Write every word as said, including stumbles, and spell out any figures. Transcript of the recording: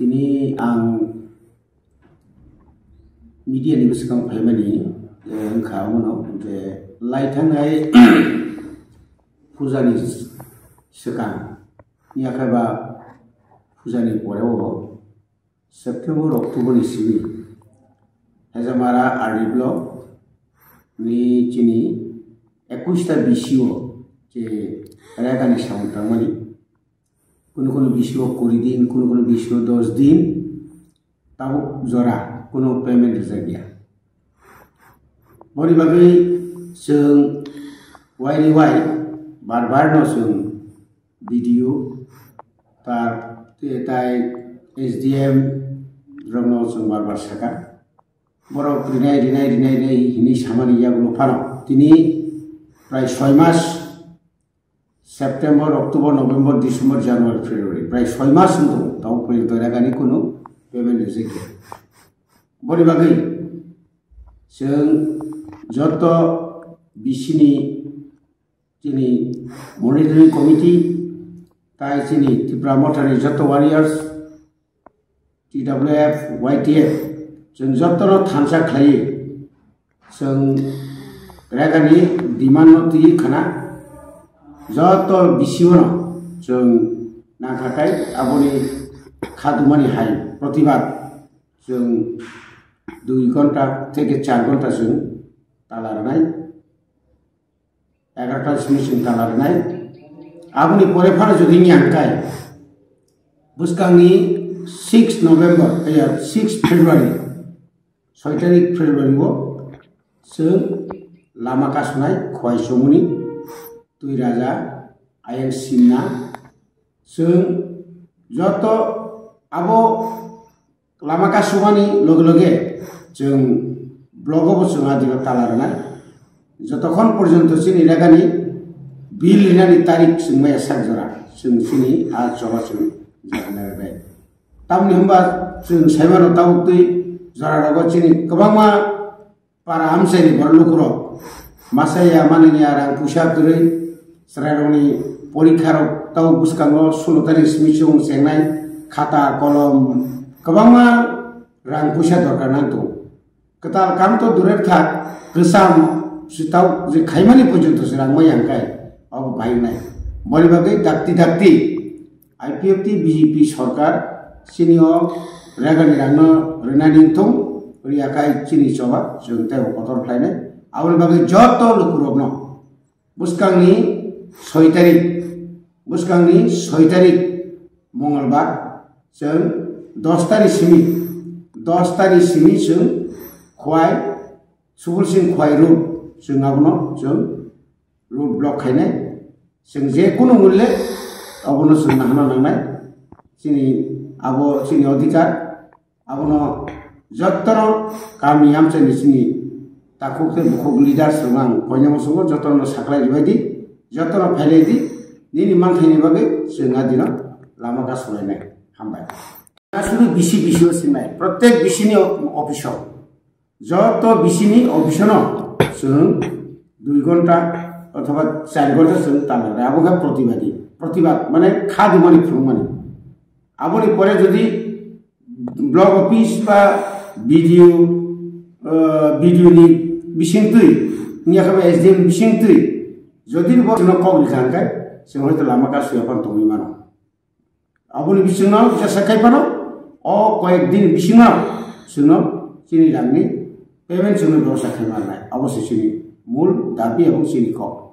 Tini ang media ni bwskango phaimani, eh, wngkha omono je lai thangnai puja ni swkang, yakha ba puja ni pore o September, October ni simi Hejamara R D block ni chini ekush ta B C o je rega ni samung tangmani, kunu kunu B C o kuri din, kunu kunu B C o dos din, tabuk jora kunu payment rijak ya. Boni bagwi chwng wai ni wai bar bar no chwng B D O, tar, tai S D M rokno chwng bar bar sakha. Borok rinai, rinai, rinai, rinai hinwi samani yagulo phano tini prai soi mas, September, October, November, December, January, February, prai soi mas wng tongo, tabuk porjonto rega ni kunu payment rijak ya. Boni bagwi chwng joto B C ni chini monitoring committee, tai chini Tipra Mothani joto warriors, T W F, Y T F, chwng jotono thansa khlaiwi chwng rega ni demand no twi khana, joto B C O no chwng nangkha khai aboni khadumani hai protibad chwng dui ghonta theke char ghonta chwng tala rwnai. Egarota simi chwng tala rwnai. Aboni pore phano jodi wngya hwnkhe, bwskangni six November, eh, six February, soi tarik February o chwng lama kasunai Khowai Chomoni, Twi Raja, Ayang Simna, chwng joto abo lama kasumani loge loge chwng blogo bo chwng adino tala rwnai. Jotokhon porjonto chini rega ni bill rinani tarik chwng maya sak jora chwng chini a choba chwng jagna rwnai. Tamni hwnba chwng saimano tabuk twi jora rogo chini kwbangma para amchaini borok lukurok masa ya mani ya rang puisa kwrwi chwrairokni porikharok tabuk bwskango sulo tarik simi chwng chengnai khata kolom kwbangma rang puisa dorkar nang tongo. Kwtal kam to durer thak, kwcham se tabuk je khaimani porjonto se rang maya hwnkhe abo bai wngnai. Boni bagwi dakti dakti I P F T B J P sorkar chini o rega ni rang no rwnani wngthung, rwya khai chini choba chwng teibo kotor khlainai. Aboni bagwi joto lukurokno bwskangni soi tarik, bwskangni soi tarik Mongolbar chwng dos tarik simi, dos tarik simi chwng Khowai, Subul Singh Khowai road chwng abono chwng road block khainai. Chwng je kunu mulle abono chwng nahana nangnai. Chini abo chini odhikar, abono jotono kami amchaini chini takhuk tei bukhuk leaders rok ang koinai muchungo jotono saklai ribai di, jotono phailai di, nini manthaini bagwi chwng a dino lama kasulainai. Hambai. Aswrwng B C B C o sinai, protek B C ni office o. Joto B C ni office no chwng dui ghonta othoba char ghonta chwng tala rwnai. Abo khe protibadi, protibad mane kha dumani phunukmani. Aboni pore jodi block office ba B D O, ah, B D O ni bisingtwi, wngya khe ba S D M ni bisingtwi, jodi bo chwngno kok rikha hwnkhe chwng hoito lama kasuya phano tongwi mano. Aboni bisingno jesa khai phano o koyek din bisingo chwngno chini rangni payment chwngno bebosta khai manlai. Abo se chini mul dabi ebong chini kok.